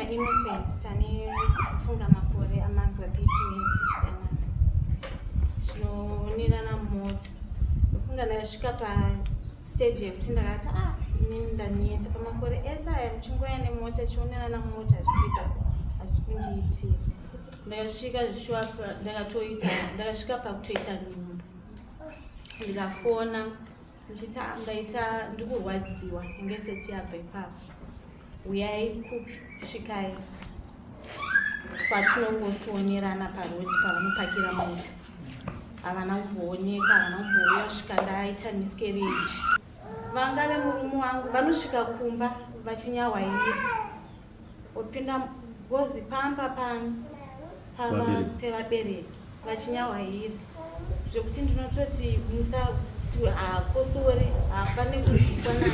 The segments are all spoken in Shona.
naInnocent tane kufunga makore amanzwa 13 years tichidanana. Tinoonerana mumota. Ndofunga ndakasvika pastage yekuti ndakati ah inini ndaneta pamakore ese aya muchingouya nemota chionerana mumota hazvikuita se hazvi kundiitira. Ndakasvika zvishuwa ndakatoita ndakasvika pakutoita nhumbu. Ndikafona ndichiti ah, ndaita ndikurwadziwa inge seti yabva ipapo uyai kupi svikai kwatinongosionerana parodi pavanopakira mota havana kumbooneka havana kumbouya kusvika ndaita miscarriage vanga vemurume wangu vanosvika kumba vachinyahwaira Opinda gozi pamba pano pava pevabereki vachinyahwaira zvekuti ndinototi musati haakosori haafane kuzvikwana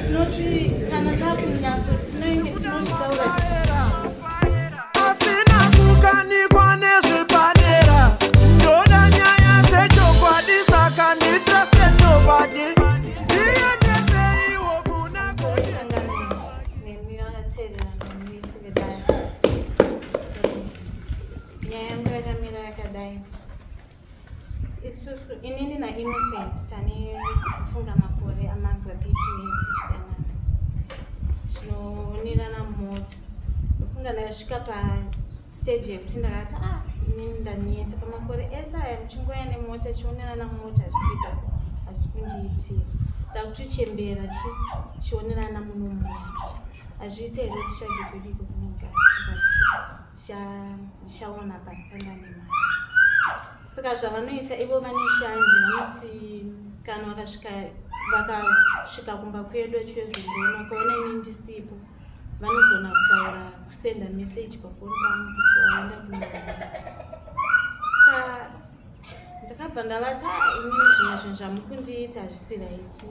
tinoti kana takunyatso tinenge tinozvitaura Asina kukanikwa nezvepadera ndoda nyaya dzechokwadi saka nditruste nobody ndiendeseiwo kuna Nemi vakateerera nemi vese vedare. Nyaya yangu yakamira yakadai. Isusu inini naInnocent tane kufunga makore amanzwa 13 years tichidanana. Tinoonerana mumota. Ndofunga ndakasvika pastage yekuti ndakati ah inini ndaneta pamakore ese aya muchingouya nemota chionerana mumota hazvikuita se hazvi kundiitira. Ndakutochembera chi chionerana muno mumota. Hazviite here titsvage kwedu iko kunogara ndichaona basa ndane mari. Saka zvavanoita ivo vane shanje vanoti kana vakasvika vakasvika kumba kwedu achiwezondiona ukaona ini ndisipo vanogona kutaura kusenda message pafoni pangu kuti waenda kunoona. Saka ndakabva ndavati ah, inini zvimwe zvinhu zvamukundiita hazvisi right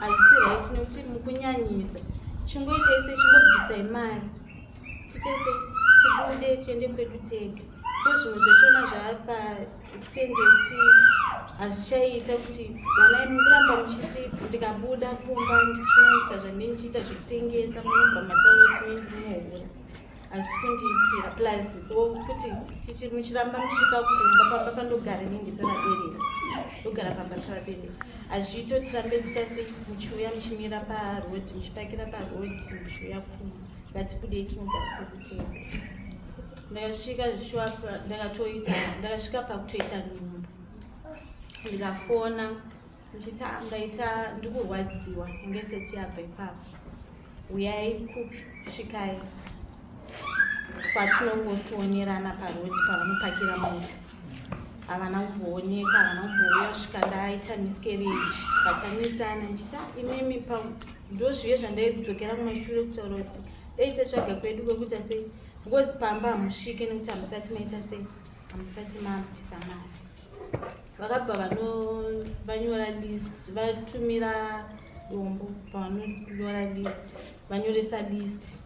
hazvisi right nekuti mukunyanyisa chingoitai se chingobvisai mari titese tibude tiende kwedu tega ko zvimwe zvachona zvaapa extend yekuti hazvichaiita kuti onai mukuramba muchiti ndikabuda kumba ndichinoita zvandinenge ndichiita zvekutengesa munobva mataura kuti ndinohura hazvisi kundiitira plus kuti tichi muchiramba muchisvika kumba pamba pandogara ini ndepevabereki ndogara pamba pevabereki hazviite kuti tirambe tichita sei muchiuya muchimira paroad muchipakira paroad muchiuya kumba ngatibudei tinogara kwekutenga ndakasvika zvishuwa ndakatoita ndakasvika pakutoita nhumbu ndikafona ndichiti ah, ndaita ndikurwadziwa inge seti yabva ipapo uyai kupi svikai kwatinongosionerana parodi pavanopakira mota havana kumbooneka havana kumbouya kusvika ndaita miscarriage vatanetsana ndichiti ah, imimi ndozviye zvandaidzokera kumashure kutaura kuti dai tatsvaga kwedu kwekuita sei because pamba hamusvike nekuti hamusati maita sei hamusati mabvisa mari vakabva vanyora list vatumira dombo vanonyora list vanyoresa list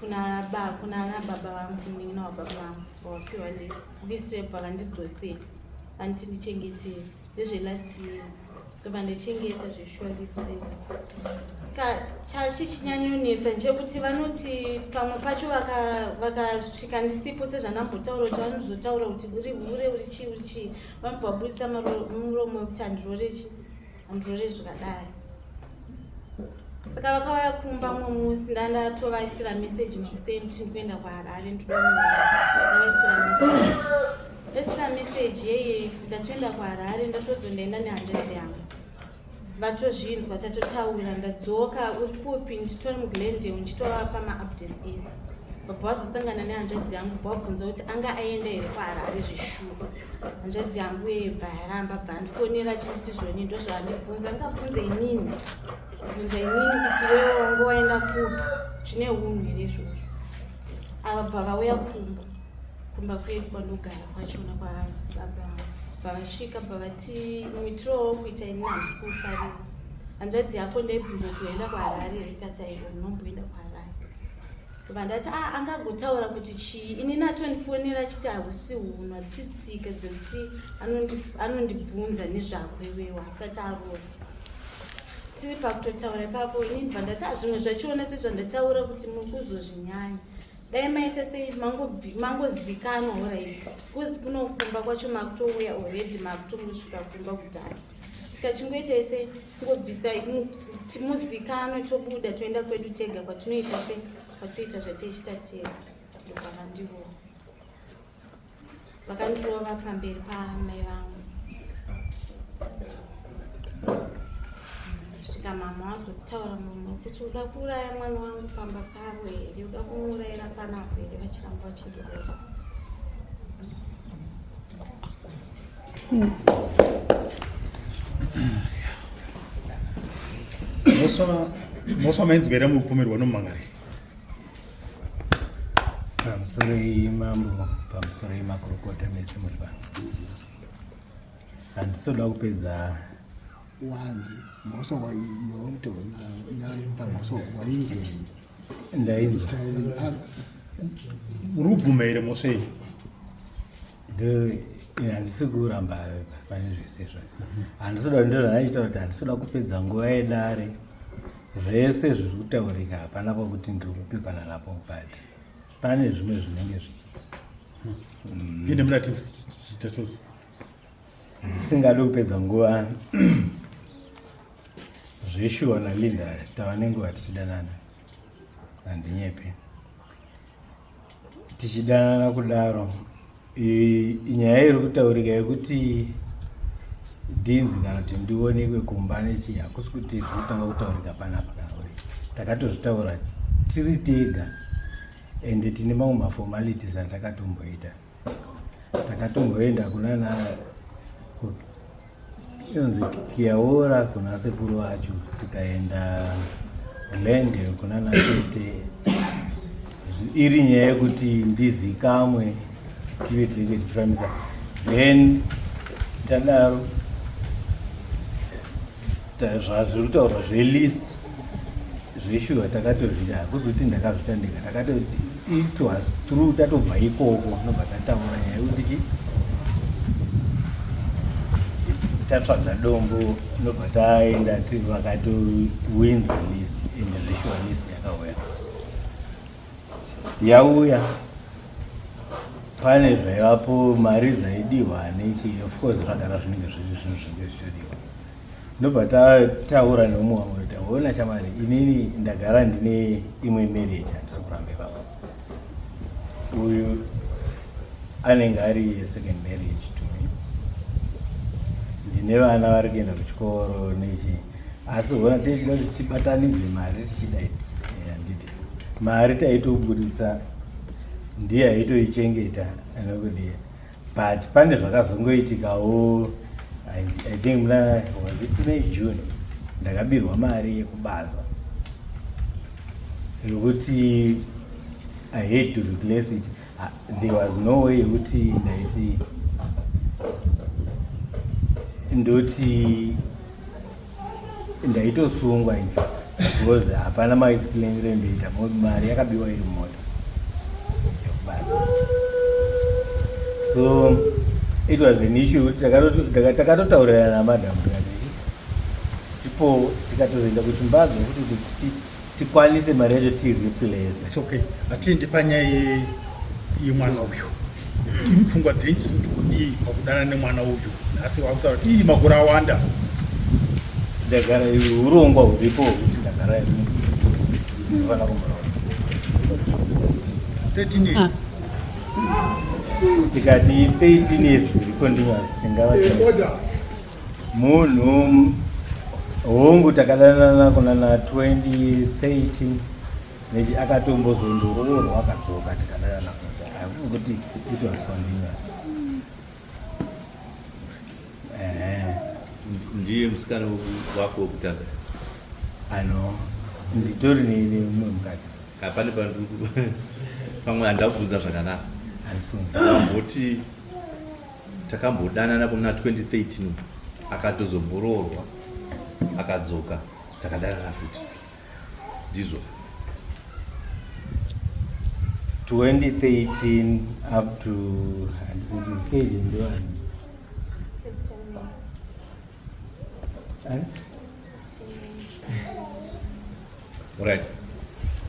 kuna ba kuna ana baba vangu munin'ina wababa vangu vawapiwa list list yebva vandidzosera vanti ndichengetere ndezvelast year ndobva ndachengeta zveshuwa list ska chachichinyanyonetsa ndechekuti vanoti pamwe pacho vakasvika ndisipo sezvandambotaura kuti vanozotaura kuti uri hure uri chii uri chii vanobva vaburitsa muromo wekuti handirore chi handirore zvakadai saka vakauya kumba mumwe musi ndandatovaisira meseji makuseni kuti ndikuenda kuharare ndinovaisira meseji Esira message yeye ndatoenda kuHarare ndatodzo ndaenda nehanzvadzi yangu vatozvinzwa tatotaura ndadzoka uri kupi nditori muglendale ndichitovapa maupdates ese vabva vazosangana nehanzvadzi yangu bva vabvunza kuti anga aenda here kuharare zveshuwa hanzvadzi yangu yeye bva yaramba bva andifonera achinditi zvoni ndozvaandibvunza angabvunze inini bvunza inini kuti wewe wanga waenda kupi zvine unhu here izvozvo ava bva vauya kumba kumba kwedu kwandogara kwachona kwababa bvavasvika bvavati muitiro wauri kuita ini handisi kuufarira hanzvadzi yako ndaibvunza kuti waenda kuharare here ikati aiwa ndinomboenda kuharare ndobva ndati a ah, angagotaura kuti chii ini natondifonera achiti hausi hunhu hadzisi tsika dzekuti anondibvunza nezvako iwewo asati aroora. Tiri pakutotaura ipapo ini ndibva ndati ah, zvimwe zvachiona sezvandataura kuti muri kuzozvinyanya. Dai maita sei mangozikanwa orit bcause kuno kumba kwacho makutouya already makutongosvika kumba kudhara. Saka chingoitai sei ngobvisa muzikanwe tobuda toenda kwedu tega kwatinoita sei kwatoita zvatichita tega. Ndobva Vakandirova pamberi paamai vangu. Svika mama vazotaura mumwe wekuti uda kuuraya mwana wangu pamba pavo here, uda kumuurayira panapa here, vachiramba vachindirova. Mhosva mainzwa here mukupomerwa nomumangari? Pamusoroi mambo, pamusoroi makurukota mese muri pano. Handisoda kupedza wanzi mhosva yawakutorwa pamhosva wainzwa here? Ndainzwa. Uri kubvuma here mhosva iyi? Handisi kuramba pane zvese izvo. Handisi kuda ndozvandaichitaura kuti handisi kuda kupedza nguva yedare. Zvese zviri kutaurika hapana pokuti ndiri kupikana napo but pane zvimwe zvinenge zvi Ine muratidzo chitatozo. Ndisingadi kupedza nguva zveshuwa naLinda tava nenguva tichidanana handinyepi. Tichidanana kudaro nyaya iri kutaurika yekuti ndinzi kana kuti ndionekwe kumba nechii hakusi kuti zviri kutanga kutaurika panapa kana kuti takatozvitaura tiri tega ende tine mamwe maformalities atakatomboita takatomboenda kunana inonzi Kiaora kuna sekuru vacho tikaenda Glendale kuna natete iri nyaya yekuti ndizikamwe tive tinenge tichifambisa then tadaro zvazviri kutaurwa zvelist zveshuwa takatozvida hakuzoti ndakazvita ndega takato it was through tatobva ikoko nobva tataura nyaya yekuti chi tatsvaga dombo nobva taenda vakatowinza list ende zveshuwa list yakauya yauya pane zvaivapo mari dzaidiwa nechi of course zvagara zvinenge zviri zvinhu zvinenge zvichitodiwa ndobva tataura neumwe wangu kuti ona shamwari inini ndagara ndine imwe marriage handisi kuramba ipapa uyu anenge ari second marriage to me ndine vana vari kuenda kuchikoro nechi asi hona tichida kuti tibatanidze mari tichida handiti mari taitoburitsa ndiye aitoichengeta anokudii but pane zvakazongoitikawo I think muna was it May June ndakabirwa mari yekubasa yokuti I had to replace it there was no way yekuti ndaiti ndoti ndaitosungwa in fact because hapana maexplainire ndoita mari yakabiwa iri mumota yekubasa so it was an issue yekuti takatotaurirana namadam tikati tipo tikatozoenda kuchimbadzo kuti kuti tikwanise mari yacho tireplace. It's okay. Hatiendi panyaya yemwana uyu. Imi pfungwa dzenyu dziri kuti kudii pakudana nemwana uyu? Nhasi wakutaura kuti ii makore awanda. Ndagara urongwa huripo hwekuti ndagara ndinofanira kumboraura. 13 years. Tikati 13 years dziri continuous tingava Munhu hongu takadanana kuna na 2013 nechi akatombozondoroorwa akadzoka tikadanana futi hakusi kuti it was continuous. Ehe. Ndiye musikana wako wekutanga? Ano nditori nemumwe mukadzi. Hapane pandiri pamwe handakubvunza zvakanaka. Handisi. Takambodanana kuna 2013 akatozomboroorwa akadzoka takadanana futi ndizvo. 2013 up to handisiti age ndoani Right.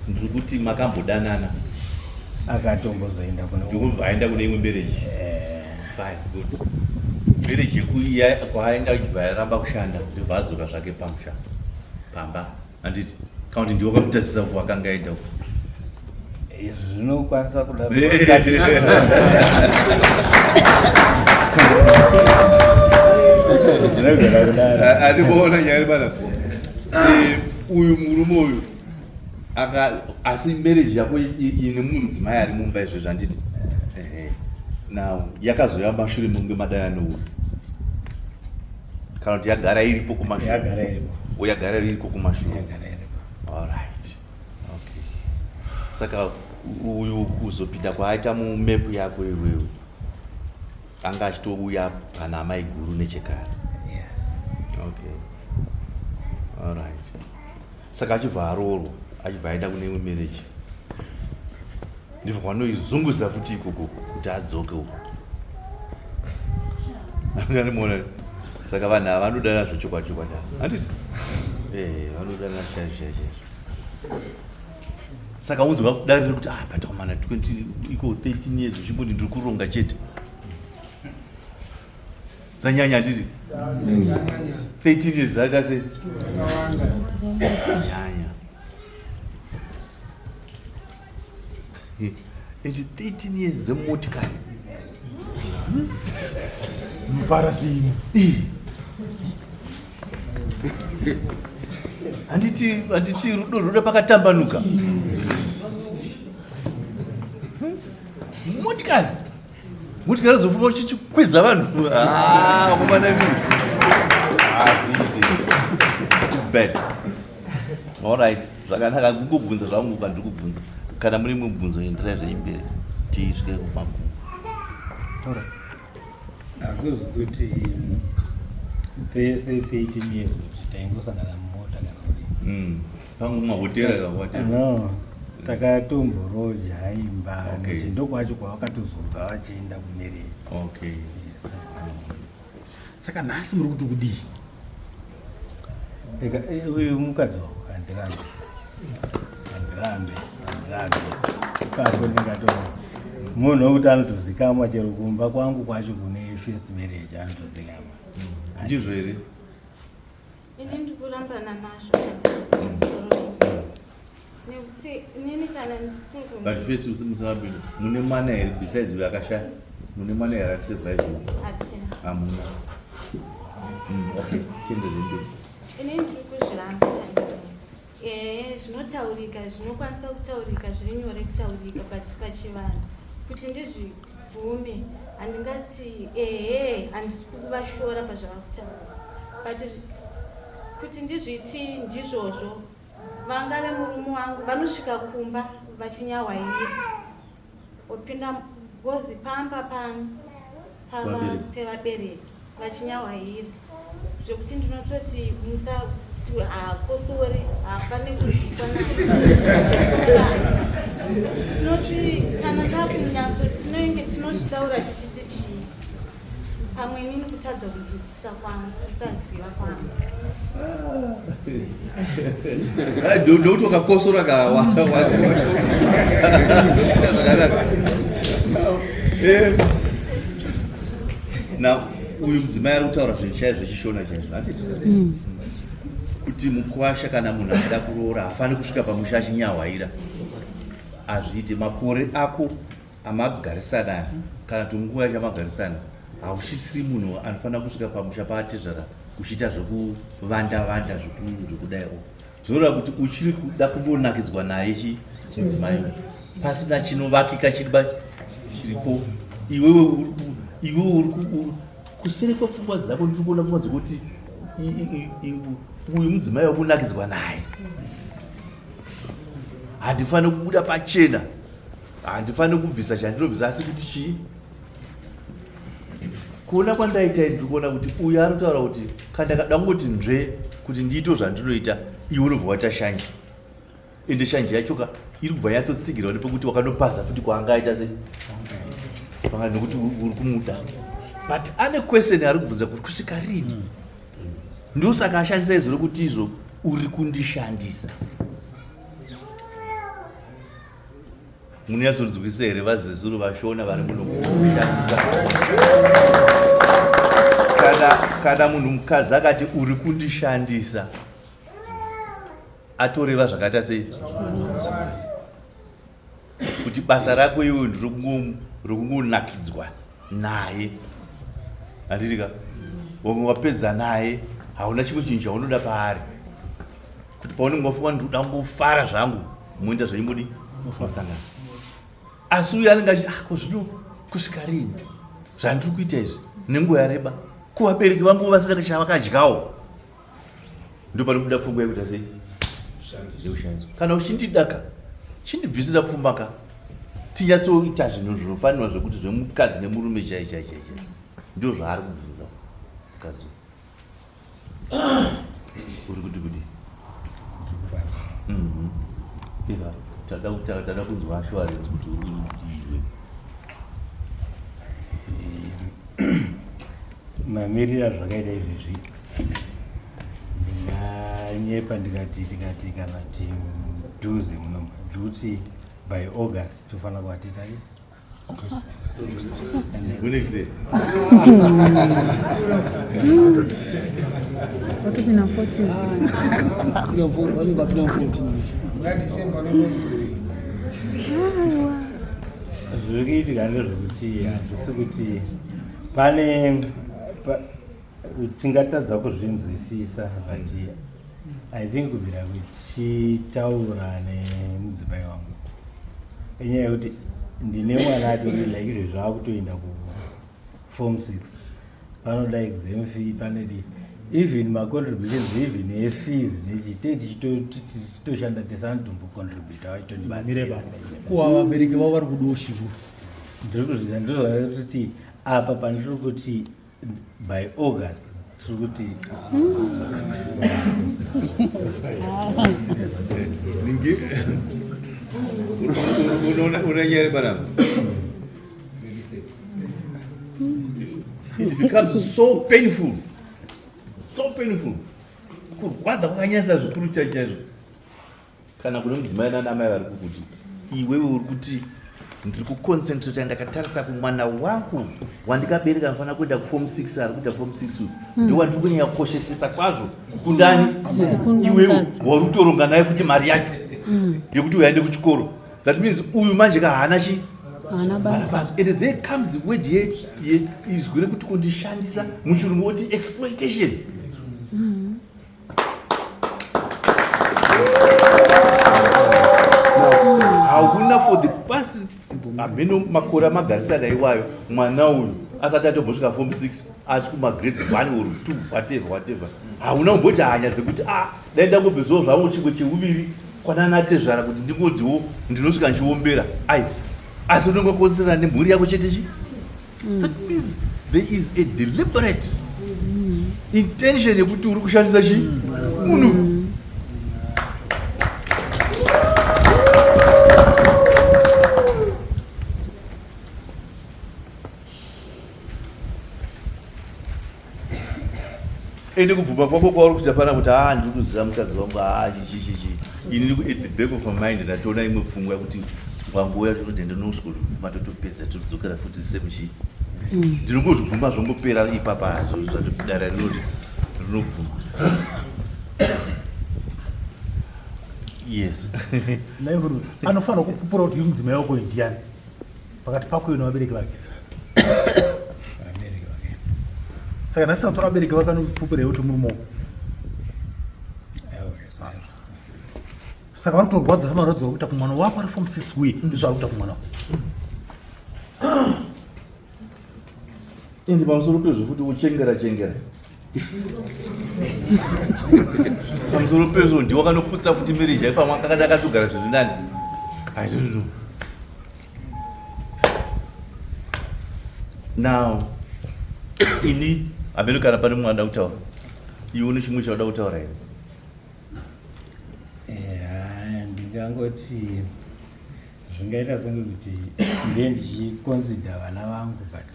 Ndiri kuti makambodanana. Akatombozoenda kune Ndikubva aenda kune imwe marriage. Eh. Fine, good. Marriage yekuiya kwaaenda achibva yaramba kushanda ndobva adzoka zvake pamusha. Pamba. Handiti? Kana kuti ndiwe wakamutadzisa kwakanga aenda uko. Izvi zvinokwanisa kuda zvinogona kudaro. Andikuona nyaya iri pana. Eh, uyu murume uyu aka asi marriage yako ine mudzimai ari mumba izvezvi handiti? Ehe. Now yakazouya mashure mekunge madana neuyu. Kana kuti yagara iripo kumashure. Yagara iripo. Yagara iriko kumashure. Yagara iripo. All right. Okay. Saka uyu kuzopinda kwaaita mumepu yako iwewe anga achitouya pana amai guru nechekare. Yes. Okay. All right. Saka achibva aroorwa, achibva aenda kune imwe marriage. Ndibva kwanoizunguza futi ikoko kuti adzoke uko. Anganimuona. Saka vanhu ava vanodana zvechokwadi chokwadi. Handiti? Eh, vanodana chaizvo chaizvo. Saka unzwa kudarira kuti ah but komana 20 iko 13 years uchimboti ndiri kuronga chete. Zanyanya handiti? 13 years zaita sei? Zanyanya. And 13 years dzemotikari. Mufara sei? Handiti handiti rudo rudo pakatambanuka. Motikari. Motikari zofuma uchichikwidza vanhu. Ah, vakomana imi. Ah, zviiti. It's bad. All right. Zvakanaka kungobvunza zvangu kwandiri kubvunza. Kana mune mibvunzo enderai zvenyu mberi tisvike kumagumo. Hakuzi kuti pese 13 years kuti taingosangana mumota kana kudii. Pangu mahotera kakawata. No, takatomboroja imba Okay. nechi ndokwacho kwavakatozobva vachienda kumarriage. Okay. Yes. Saka nhasi muri kuti kudii? Uyu mukadzi wangu handirambe. Handirambe, handirambe. Ipapo ndingato munhu wekuti anotozikamwa chero kumba kwangu kwacho kune first marriage anotozikamwa. Ndizvo here? Ini ndikurambana nazvo chamusoro nekuti inini kana ndikuri But first musarambe mune mwana here besides uyu akashaya? Mune mwana here ari survive? Hatina. Hamuna. Okay, chiende zvemberi. Ini ndiri kuzviramba changamire. Zvinotaurika, zvinokwanisa kutaurika, zviri nyore kutaurika, but pachivanhu kuti ndizvibvume handingati ehe, handisi kuvashora pazvavakutaura, but kuti ndizviti ndizvozvo, vangave murume wangu vanosvika kumba vachinyahwaira opinda gozi pamba pano Vabereki. pevabereki vachinyahwaira zvekuti ndinototi musati haakosori haafani kuzvikwa naye. Tinoti kana takunyatso tinenge tinozvitaura tichiti chii, pamwe inini kutadza kunzwisisa kwangu, kusaziva kwangu. Ndokuti wakakosora ka zvakanaka. Na uyu mudzimai ari kutaura zvinhu chaizvo zvechishona chaizvo, handiti? Kuti mukwasha kana munhu achida kuroora haafaniri kusvika pamusha achinyahwaira. Hazviiti. Makore ako amagarisana aya, kana kuti nguva yacho amagarisana, hauchisiri munhu anofanira kusvika pamusha paatezvara uchiita zvekuvanda-vanda zvekudaiwo. Zvinoreva kuti uchiri kuda kungonakidzwa naye chimudzimai uyu pasina chinovakika chiripo. Iwewe uri kuseri kwepfungwa dzako, ndiri kuona pfungwa dzekuti uyu mudzimai wekunakidzwa naye handifaniri kubuda pachena, handifaniri kubvisa chandinobvisa, asi kuti chii? Kuona kwandaita ndiri kuona kuti uyu ari kutaura kuti kana ndakada kungoti nzve kuti ndiite zvandinoita, iwe unobva waita shanje. Ende shanje yacho ka iri kubva yatsotsigirwa nepekuti wakanopaza futi kwaangaita sei panga nekuti uri kumuda. But ane question ari kubvunza kuti kusvika rini? Ndosaka ashandisa izvo rekuti izvo uri kundishandisa. Munonyatsonzwisisa here vazezuru vashona vari muno kushandisa? Kana, kana munhu mukadzi akati uri kundishandisa atoreva zvakaita sei? Kuti basa rako iwe ndirikungonakidzwa naye handiti ka wamwe wapedza naye hauna chimwe chinhu chaunoda paari kuti paunenge wafunga ndinoda kungofara zvangu moita zvaimbodi mosangana asi uyo anenge achiti ah, ko zvino kusvika rini zvandiri kuita izvi nenguva yareba kuvabereki vangu vasina chavakadyawo ndopanobuda pfungwa yekuita sei yekushandiswa kana uchindidaka chindibvisira pfuma ka tinyatsoita zvinhu zvinofanirwa zvekuti zvemukadzi nemurume chai chai chai chai ndio zvaari kubvunza mukadzi uri kuti kudii mhm. tada kunzwa assurance kuti uri kuti kudii Mamirira zvakaita izvezvi ndinganyepa ndikati tikati kana ti mudhuze muno ndikuti by August tofanira kuva titari Watopinda 14. Vanenge vapinda 14. Zviri kuitika ndezvekuti handisi kuti pane pa, tingatadza kuzvinzwisisa but I think kubvira tichitaura nemudzimai wangu inyaya yekuti ndine mwana atori like izvezvi akutoenda kuform 6 panoda exam fee panedi even macontributions even efees nechite tichitoshanda tese anotombocontributa vachitondibatsira kuva vabereki vavo vari kudiwo chiruru ndiri kuzviziva ndozvakuti apa pandiri kuti by August tiri kuti unonyere panapa it becomes so painful so painful kurwadza kwakanyanyisa zvikuru chaizvo kana kune mudzimai nana amai vari kukuti iwewe uri kuti ndiri kuconcentrata ndakatarisa kumwana wangu wandikabereka anofanira kuenda kuform 6 ari kuita form 6 uyu hmm. ndo wandiri kunyanya kukoshesesa kwazvo kukundani iwewe wauri kutoronga naye futi mari yacho hmm. yekuti uyu aende kuchikoro that means uyu manje ka haana chi basa and there comes the word ye izwi rekuti kundishandisa muchirungu woti exploitation mm. Hauna for the past hameno makore amagarisana iwayo mwana uyu asati atombosvika form 6 asi kumagrade 1 or 2 whatever whatever hauna kumboti hanya dzekuti ah dai ndangobvezawo zvangu chimwe cheuviri kwanana tezvara kuti ndingodziwo ndinosvika ndichiombera ai asi unenge wakonzerana nemhuri yako chete chi Mm. That means there is a deliberate mm. intention yekuti uri kushandisa chi munhu mm. ende kubvuma kwako kwauri kuita pana kuti haa ndiri kuziva mukadzi wangu haa chichichichi ini ndiri at the back of my mind ndatoona imwe pfungwa yekuti wangouya tototi ndinosvikobvuma totopedza todzokera futi semuchii mm. ndinongozvibvuma zvongopera ipapa hazvo zvatodara rinoti rinobvuma yes anofanira kupupura kuti mudzimai wako ndiani pakati pako iwe nevabereki vake saka nhasi tatora vabereki vake vanopupura iwe kuti murume wako saka vari kutorwadza zvamarwadzo vari kuita kumwana wako ari form six we ndizvo ari kuita kumwana wako ende pamusoro pezvo futi wochengera chengera pamusoro pezvo ndiwo kanoputsa futi marriage yake pamwe akada akatogara zviri nani i don't know now ini hameno kana pane mumwe anoda kutaura iwe une chimwe chauda kutaura here ndingangoti zvingaita senge kuti ndiye ndichiconsider vana vangu but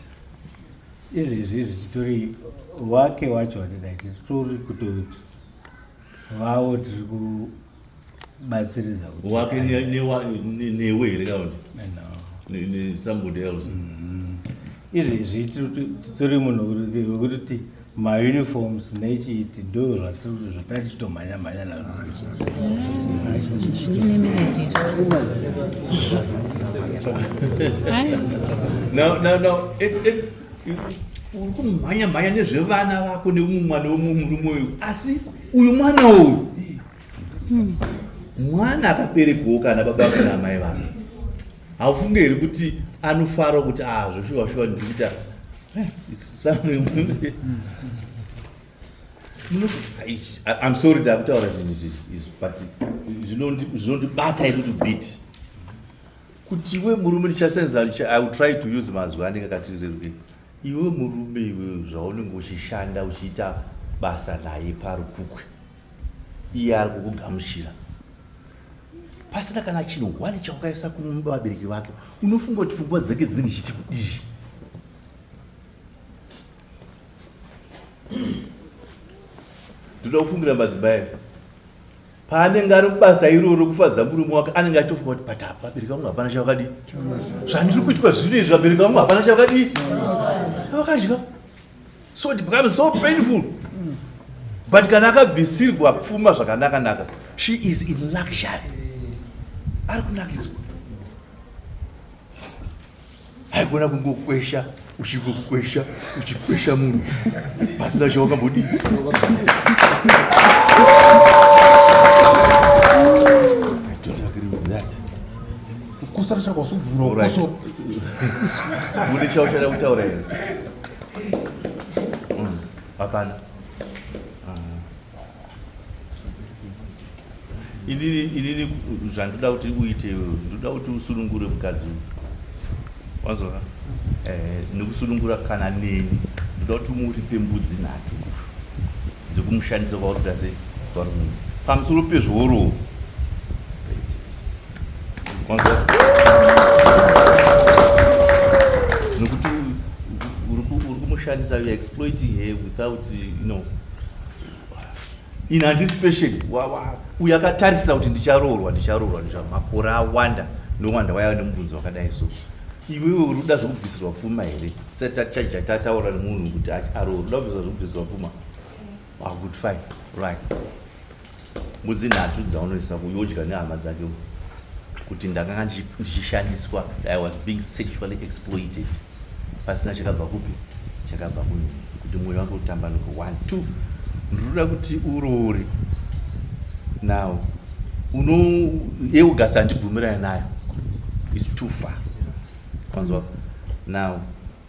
izvezvi izvi titori wake wacho watidai titori kutoti vawo tiri Batsiridza kuti wake newe here kana kuti somebody else? Izvezvi titori munhu wekuti mauniforms nechiiti ndo zvatati titomhanya mhanya nazvo. No, no, no. Uri kumhanya mhanya nezvevana vako neumwe mwana wemurume uyu, asi uyu mwana uyu mwana akaberekwawo kana baba vake naamai vake. Haufunge here kuti anofara kuti a ah, zvoshuwa shuwa ndiri kuita I'm sorry ndakutaura zvinhu izvi, but zvinondibata a little bit kuti iwe murume, ndichasenza, I will try to use mazwi anenge akati reruke. Iwe murume, iwe zvaunenge uchishanda, uchiita basa naye parukukwe, iye ari kukugamuchira pasina kana chinhu hwani chawakaisa kuvabereki vake, unofunga kuti pfungwa dzake dzinenge chiti kudii? Ndoda kufungira madzimai, paanenge ari mubasa iroro kufadza murume wake, anenge achitofunga kuti but apa vabereki vangu hapana chavakadii, zvandiri kuitwa zvino izvi, vabereki vangu hapana chavakadii, vakadya. So it becomes so painful. But kana akabvisirwa pfuma zvakanaka-naka, she is in luxury, ari kunakidzwa. Haikona kungokwesha, uchingokwesha, uchikwesha munhu pasina chawakambodii. I don't agree with that. Kukosora chako usubvumira kukosora. Mune chauchada kutaura here? Hapana. Inini zvandoda kuti uite, ndoda kuti usunungure mukadzi uyu, wazova nekusunungura kana neni. Ndoda kuti umuripe mbudzi nhatu dzekumushandisa kwauri kuita sei, kwauri munhu pamusoro pezvoorowo, wanzwa? Nokuti uri kumushandisa, you are exploiting her without in anticipation. Uyu akatarisira kuti ndicharoorwa, ndicharoorwa, ndicha makore awanda nowanda waiva nemubvunzo wakadai. So iwewe uri kuda zvekubvisirwa pfuma here? Tisati tachaja tataura nemunhu kuti aroorwa, uda kubvisirwa zvekubvisirwa pfuma? Ah, good, fine, right. Mbudzi nhatu dzaunoisa kuyodya nehama dzake kuti ndakanga ndichishandiswa, I was being sexually exploited pasina chakabva kupi, chakabva kunhu, kuti mwoyo wake utambanuke. One, two, ndinoda kuti uroore now. Uno yeugasi handibvumirani nayo, is too far, wanzwa? Now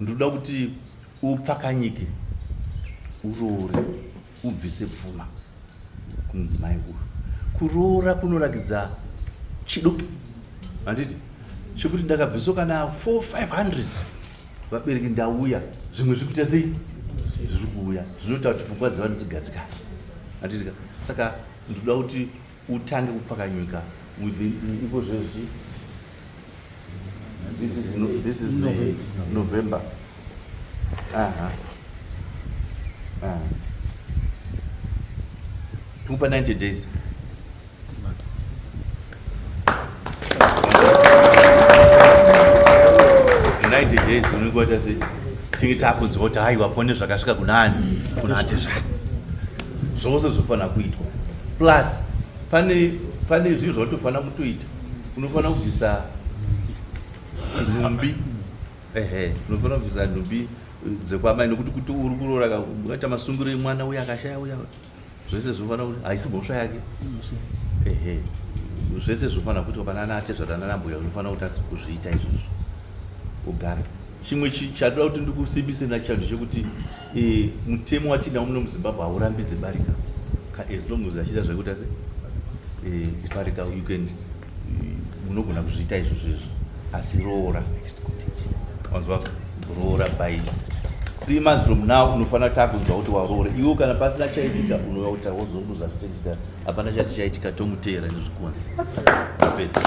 ndinoda kuti upfakanyike, uroore, ubvise pfuma kumudzimai uyu. Kuroora kunorakidza chido, handiti? Chekuti ndakabviswa kana 4 500, vabereki ndauya, zvimwe zviri kuita sei, zviri kuuya, zvinoita kuti pfungwa dzevanhu dzigadzikane, handitika? Saka ndoda kuti utange kupfakanyika within iko zvezvi. This is, no, this is November. Aha. Aha. Tikupa 90 days. 90 days unenge waita sei, tinge takuziva kuti haiwa, pone zvakasvika kuna ani, kuna atezvara, zvose zvofanira kuitwa. Plus pane zvinhu zvautofanira kutoita. Unofanira kubvisa nhumbi, ehe, unofanira kubvisa nhumbi dzekwamai, nekuti kuti uri kuroora, ukaita masungiro emwana uya akashaya uya, zvese zvinofanira kuti haisi mhosva yake. Ehe, zvese zvinofanira kuitwa pana ana atezvara nana mbuya, unofanira kuti kuzviita izvozvo ugare. Chimwe chatoda kuti ndikusimbise nacho ndechekuti mutemo watinawo muno muZimbabwe haurambidze barika as long as achiita zvekuita se barika. You can, munogona kuzviita izvozvo izvo, asi roora, wanzwa? Roora by 3 months from now. Unofanira takunzwa kuti waroora iwe. Kana pasina chaitika, unouya kuti wozunguza sexta, hapana chati chaitika, tomuteera nezvikonzi, apedza.